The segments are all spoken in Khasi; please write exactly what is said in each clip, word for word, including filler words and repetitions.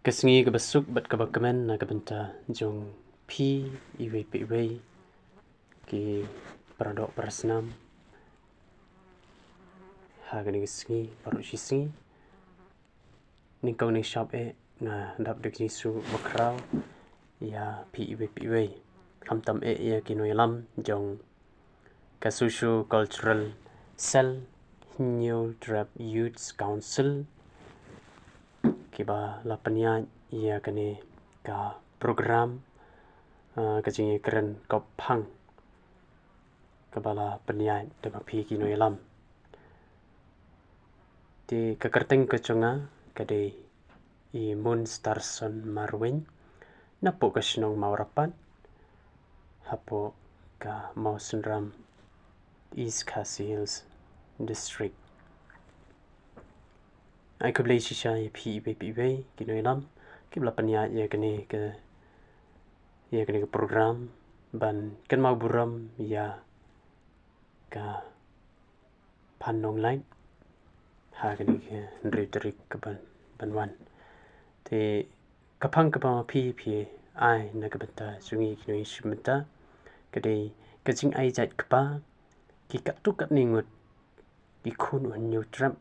Ka sngi kaba suk bad kaba kmen na ka bynta jong phi iwei pa iwei ki paradoh parasnam ha kane ka sngi baroh shi sngi. Nyngkong nyngshap eh nga dap da ka jingsngew bakhraw ïa phi iwei pa iwei, khamtam eh ïa ki nongïalam jong ka Socio Cultural Cell Hynñiewtrep Youth Council, kiba la pynïaid ïa kane ka program, ah, ka jingïakren kop phang kaba la pynïaid da ma phi ki nongïalam. Te ka kyrteng ka jong nga ka dei i Moonstarson Marwein, napoh ka shnong Mawrapat, hapoh ka Mawsynram, East Khasi Hills District. Ai khublei shisha ïa phi iwei pa iwei ki nongïalam kiba la pynïaid ïa kane ka, ïa kane ka program ban kynmaw burom ïa ka Phan Nonglait ha kane ka hynriew tarik kaban, ban wan. Te ka phang kaba ma phi phi ai na ka bynta jong ngi ki nongïashim bynta ka dei ka jingai jait kpa, ki katto katne ngut, ki khun u Hynñiewtrep,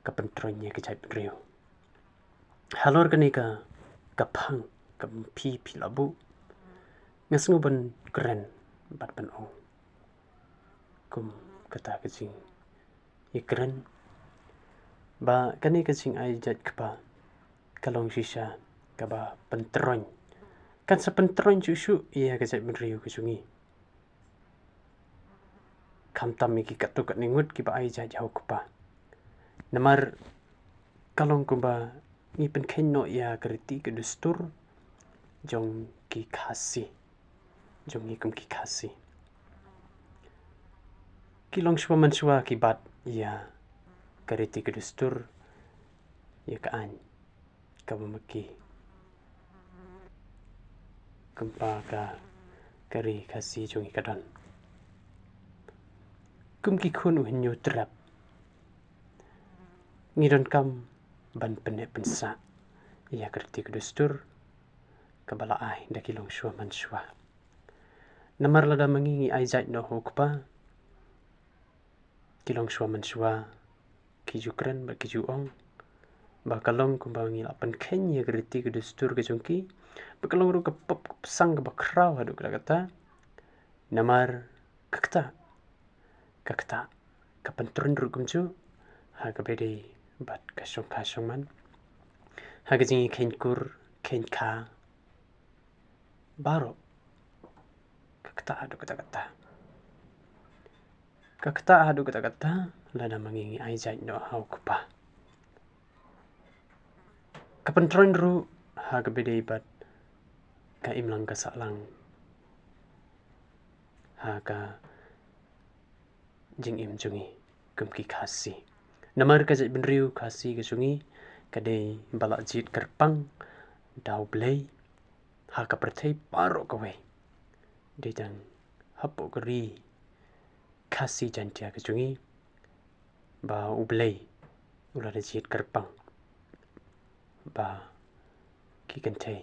ka pyntroiñ ïa ka jaitbynriew. Halor kane ka, ka phang kaba ma phi phi la buh, nga sngew ban kren bad ban ong kum kata ka jingïakren ba kane ka jingai jait kpa ka long shisha kaba pyntroiñ, kan sa pyntroiñ shuh shuh ïa ka jaitbynriew ka jong ngi, khamtam ïa ki katto katne ngut kiba ai jait ha u kpa. Namar ka long kumba ngi pynkheiñ noh ïa ka riti ka dustur jong ki Khasi, jong ngi kum ki Khasi. Ki longshuwa manshuwa ki bat ïa ka riti ka dustur, ïa ka aiñ kaba ma ki, kumba ka, ka ri Khasi jong ngi ka don. Kum ki khun u Hynñiewtrep, ngi donkam ban pynneh pynsah ïa ka riti ka dustur kaba la ai da ki longshuwa manshuwa. Namar lada ma ngi ngi ai jait noh ha u kpa, ki longshuwa manshuwa ki ju kren bad ki ju ong ba ka long kumba ngi la pynkheiñ ïa ka riti ka dustur ka jong ki, ba ka long ruh ka pop ka psang kaba khraw haduh katta katta. Namar ka kata, ka kata ka pyntroiñ ruh kumjuh ha kaba ïadei bad ka shongkha shongman, ha ka jingïakheiñ kur kheiñ kha baroh. Ka kata haduh katta katta, ka kata haduh katta katta lada ma ngi ngi ai jait noh ha u kpa. Ka pyntroiñ ruh ha kaba ïadei bad ka imlang ka sahlang ha ka jingim jong ngi kum ki Khasi. Namar ka jaitbynriew Khasi ka jong ngi ka dei ba la jied kyrpang da U Blei ha ka pyrthei baroh kawei. Dei tang hapoh ka ri Khasi Jaiñtia ka jong ngi ba U Blei u la da jied kyrpang ba ki kynthei,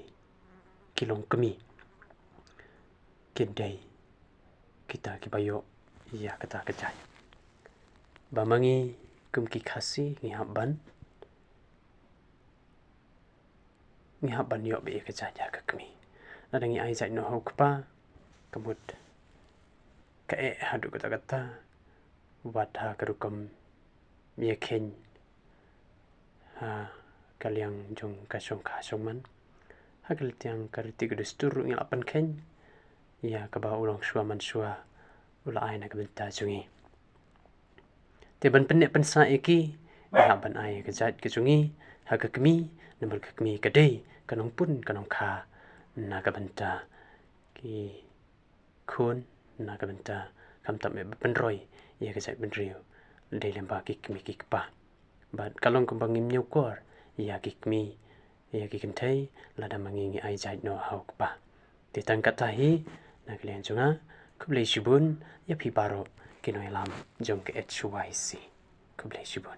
ki longkmie, kin dei kita kiba ïoh ïa kata ka jait. Ba ma ngi kum ki Khasi ngi hap ban, ngi hap ban ïoh beit ïa ka jait ha ka kmie. Lada ngi ai jait noh ha u kpa, ka mut ka eh haduh katta katta, wat ha ka rukom ïakheiñ ha ka liang jong ka shongkha shongman, ha ka liang ka riti ka dustur ruh ngi la pynkheiñ ïa kaba u longshuwa manshuwa u la ai na ka bynta jong ngi. Te ban pynneh pynsah ïa ki, ngi hap ban ai ïa ka jait ka jong ngi ha ka kmie, namar ka kmie ka dei ka nongpun ka nongkha na ka bynta ki khun, na ka bynta khamtam eh ba pynroi ïa ka jaitbynriew, dei lyngba ki kmie ki kpa. Bad ka long kumba ngim ñiewkor ïa ki kmie, ïa ki kynthei lada ma ngi ngi ai jait noh ha u kpa. Te tang katta hi na ka liang jong nga, khublei shibun ïa phi baroh ki nongïalam jong ka H Y C. Khublei shibun.